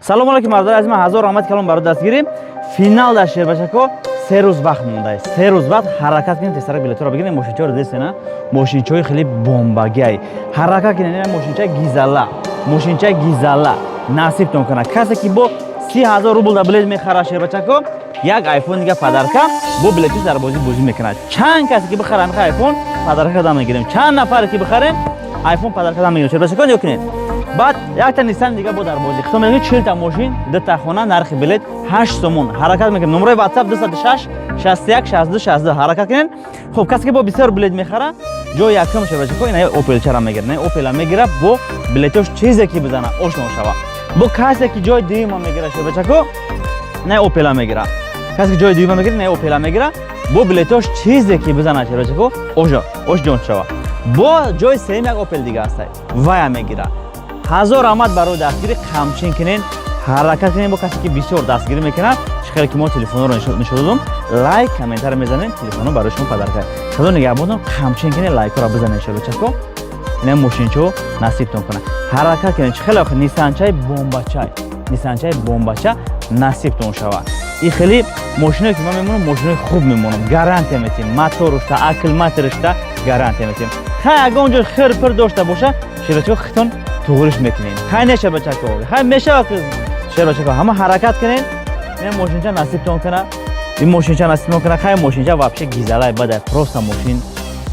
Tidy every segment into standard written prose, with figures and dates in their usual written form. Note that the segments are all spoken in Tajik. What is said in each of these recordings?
Салому алейкум, бародари азиз, ман ҳазор раҳмати калон барои дастгирӣ. Финал дар шербачако 3 рӯз вақт мондааст. 3 рӯз вақт, ҳаракат кунед, тезтарак билетҳоро бигиред. Мошинчаро дидестена, мошинчаҳои хеле бомбагиай. Ҳаракат кунед, ина мошинчаи гизала, мошинчаи гизала насибтон кунад. Касе ки бо 30 000 рубл дар билет мехара, шербачако, як айфон дига подарка, бо билетиш дар бозӣ бозӣ мекунад. Чанд касе ки бихара, мехара, айфон подарка дан мегирем. Чанд нафаре ки бихарем, айфон подарка дан мегирем. Шербачако, нигоҳ кунед. Баъд якта Ниссан дига бо дар бозӣ. Хито мегӯед, 40-та мошин, дута хона, нархи билет 8 сомон. Ҳаракат мекунем. Номерои WhatsApp 206 61 62 62. Ҳаракат кунед. Хуб, касе ки бо бисёр билет мехара, ҷои якум, шербачако, ина опелчара мегира, на опела мегира, бо билетош чизе ки бизана, ошно шава. Бо касе ки ҷои дуюма мегира, шербачако, на опела мегира. Касе ки ҷои дуюма мегира, на опела мегира, бо билетош чизе ки бизана, шербачако, ошо ош ҷон шава. Бо ҷои сеюм як опел дига ҳастай, вая мегира. Ҳазор раҳмат барои дастгирӣ. Қамчин кунен, ҳаракат кунем. Бо касе ки бисёр дастгирӣ мекунад, чӣ хеле ки мо телефонҳоро нишон додум, лайк, комментарий мезанем, телефонҳо барои шумо подарка. Худо нигаҳбонтон. Қамчин кунед, лайкҳоро бизанед, шербачако, ина мошинчо насибтон кунад. Ҳаракат кунед. Чӣ хеле нисанчаи бомбачай, нисанчаи бомбача насибтон шавад. И хеле мошиное ки ман мемонам, мошинои хуб мемонам, гарантия метиҳем, моторушта, аккумуляторушта гарантия метиҳем. Хай, ягон ҷо хир пир дошта боша, шербачако, хитон туғриш мекунем. Хай, не, шербачако, хай, мешава, шербачако, ҳама ҳаракат кунед. Ин мошинча насибтон кунад, ин мошинча насибтон кунад. Хай, мошинча вообще гизалай бадай, просто мошин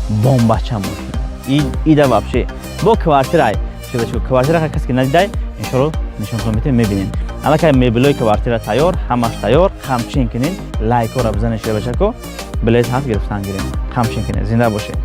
бомбача, мошин ида вообще. Бо квартирай, шербачако, квартира хай, касе ки надидай, иншоалло нишонтон метиҳем, мебинем. Аллакай мебелои квартира тайёр, ҳамаш тайёр. Қамчин кунед, лайкҳоро бизанед, шербачако, билет ҳаст, гирифтан гирем. Қамчин кунед, зинда бошед.